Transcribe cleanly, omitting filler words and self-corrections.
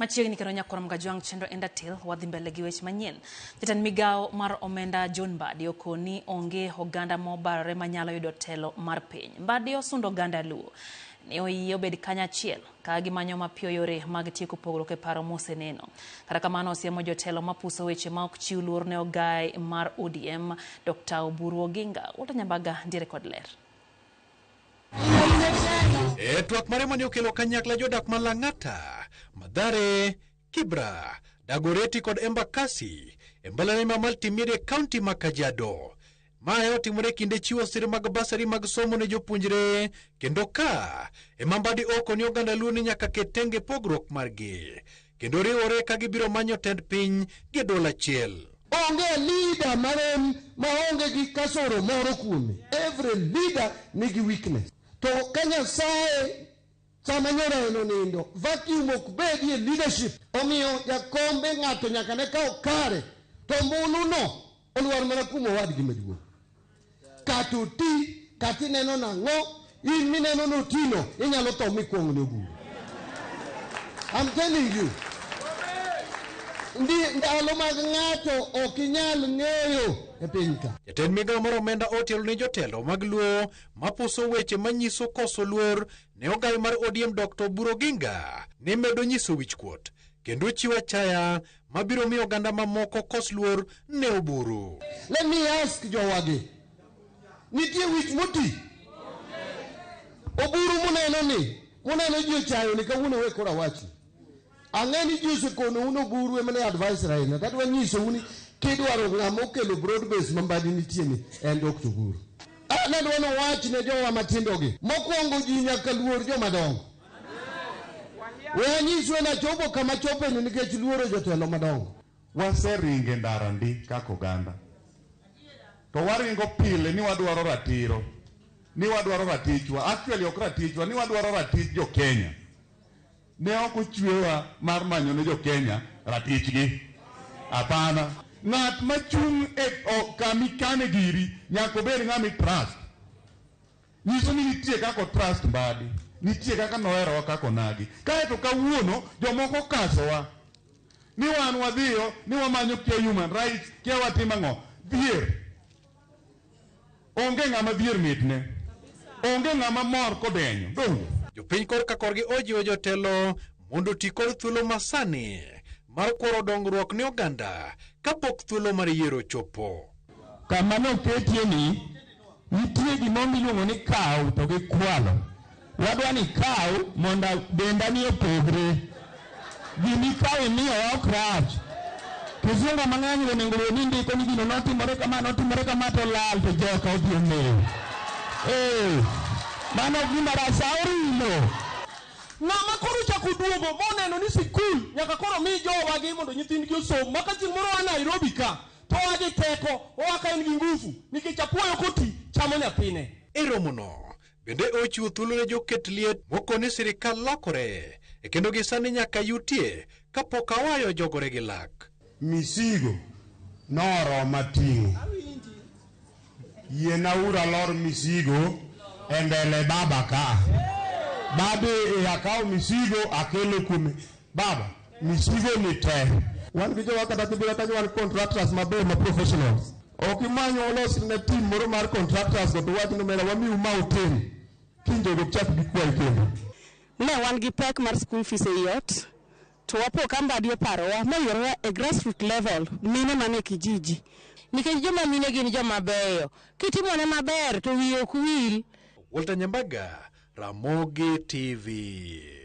Machiegni kendo nyakwar Mgajwang' chenro Endatil wadhi mbele gi weche manyien. Jatend migawo mar omenda John Mbadi okoni onge oganda mobarore manyalo yudo telo mar piny. Mbadi osundo oganda Luo ni oyie obed kanyachiel ka gimanyo mapiyo yore mag tieko pogruok e paro moseneno. Kata kamano osiemo jotelo mapuso weche ma ok chiw luor ne ogai mar ODM Dr. Oburu Oginga. Walter Nyambaga ntiere kod ler. E twak mare mane okelo kanyakla jodak ma Lang'ata, Mathare, Kibra, Dagoretti kod Embakasi e mbalariany ma Multimedia e kaunti ma Kajiado. Mae otimore kinde chiwo sir mag basari mag somo ne jopuonjre kendo ka ema Mbadi oko ni oganda Luo ni nyaka ket tenge pogruok margi kendo riwore ka gibiro manyo tend piny gi duol achiel. Onge leader marem maonge gi kasoro moro kuome. Every leader nigi weakness. To ka Nyasaye sama nyoro en onindo, vacuum ok bedie leadership. Omiyo jakombe ng'ato nyaka ne kaw kare to ombulu no olwar mana kuom owadgi maduong'. Kata oti, kata ineno nang'o, in mineno notino, inyalo tho mikwong' ne Oburu. I'm telling you. Ndi ndalo mag ng'ato ok inyal ng'eyo e piny ka. Jatend migawo mar omenda otielo ne jotelo mag Luo mapuso weche manyiso koso luor ne ogai mar ODM Dr. Oburu Oginga ne medo nyiso wichkuot kendo chiwo achaya mabiro miyo oganda mamoko kos luor ne Oburu. Let me ask jowagi. Nitie wich moti? Oburu muneno ni, muneno ji ochayo ni kawuono we koro awachi. Ang'e ni ji osekonou ni Oburu ema ne advice Raila. Tadwa nyisou ni kidwaro ng'ama okelo broad base ma Mbadi nitie ni en Dr. Oburu. Ah, nadwa nowach ne jowa matindo gi. Mokwongo ji nyaka luor joma dongo. We anyisue nachopo kama chopeni nikech luoro jotelo madongo. Waseringo e ndara ndi kaka oganda. To waringo pile ni wadwaro ratiro. Ni wadwaro ratichwa. Actually ok ratichwa, ni wadwaro ratich jo Kenya. Ne ok ochwewa mar manyo ne jo Kenya ratichgi. Hapana. Ng'at machung' e kama ikane giri nyaka obed ng'ama i trust. Nyiso ni nitie kaka o trust Mbadi. Nitie kaka noherowa kaka onagi. Kaeto kawuono jomoko okasowa. Ni wan wadhiyo, ni wamanyo kia human rights, kia watimo ang'o. Dhier. Onge ng'ama dhier mitne. Onge ng'ama mor kodenyo. Donge? Jopiny korka korgi ojiwo jotelo mondo oti kod thuolo masani mar kworo dongruok ne oganda kapok thuolo mar yiero ochopo. Kama noketie ni nitie gimoro miluongo ni kaw to gi kwalo. Wadwa ni kaw mondo denda ni opogre. Gima ikawo imiyowa ok rach. Kisungu mang'eny onego bed ni ndiko ni gino notimore kama notimore kama to lal to joka odhi ong'eyo. Eh, mano ok gima rach sa orumo. Ng'ama koro ochako duogo moneno ni sikul nyaka koro mi jowagi mondo nyithindgi osom maka chieng' moro oa Nairobi ka to oa gi teko oa ka en gi ngufu nikech apuoyo koti chamo nyathine. E romono bende ochiwo thuolo ne joket liet moko ni sirikal lokore e kendo gi sani nyaka yutie kapok awayo jogore gi lak. Misigo noroma ting'o. Yiena uru alor misigo e mbele baba ka. Babe e akawo misigo akelo kuome. Baba, misigo ni te. Wan gi jowa kata kibira kanyo wan contractors mabeyo ma professionals. Ok imany olos ne team moro mar contractors go to wach ni omera wamiu ma utim. Kiny jogo ok chak gikwayi kendo. Ne wan gi pek mar school fees ei ot to wapo ka Mbadi oparowa moyiorowa e grassroot level mine man e kijiji. Nikech joma mine gin joma beyo. Kitimone maber to wiye ok wil. Walter Nyambaga, Ramogi TV.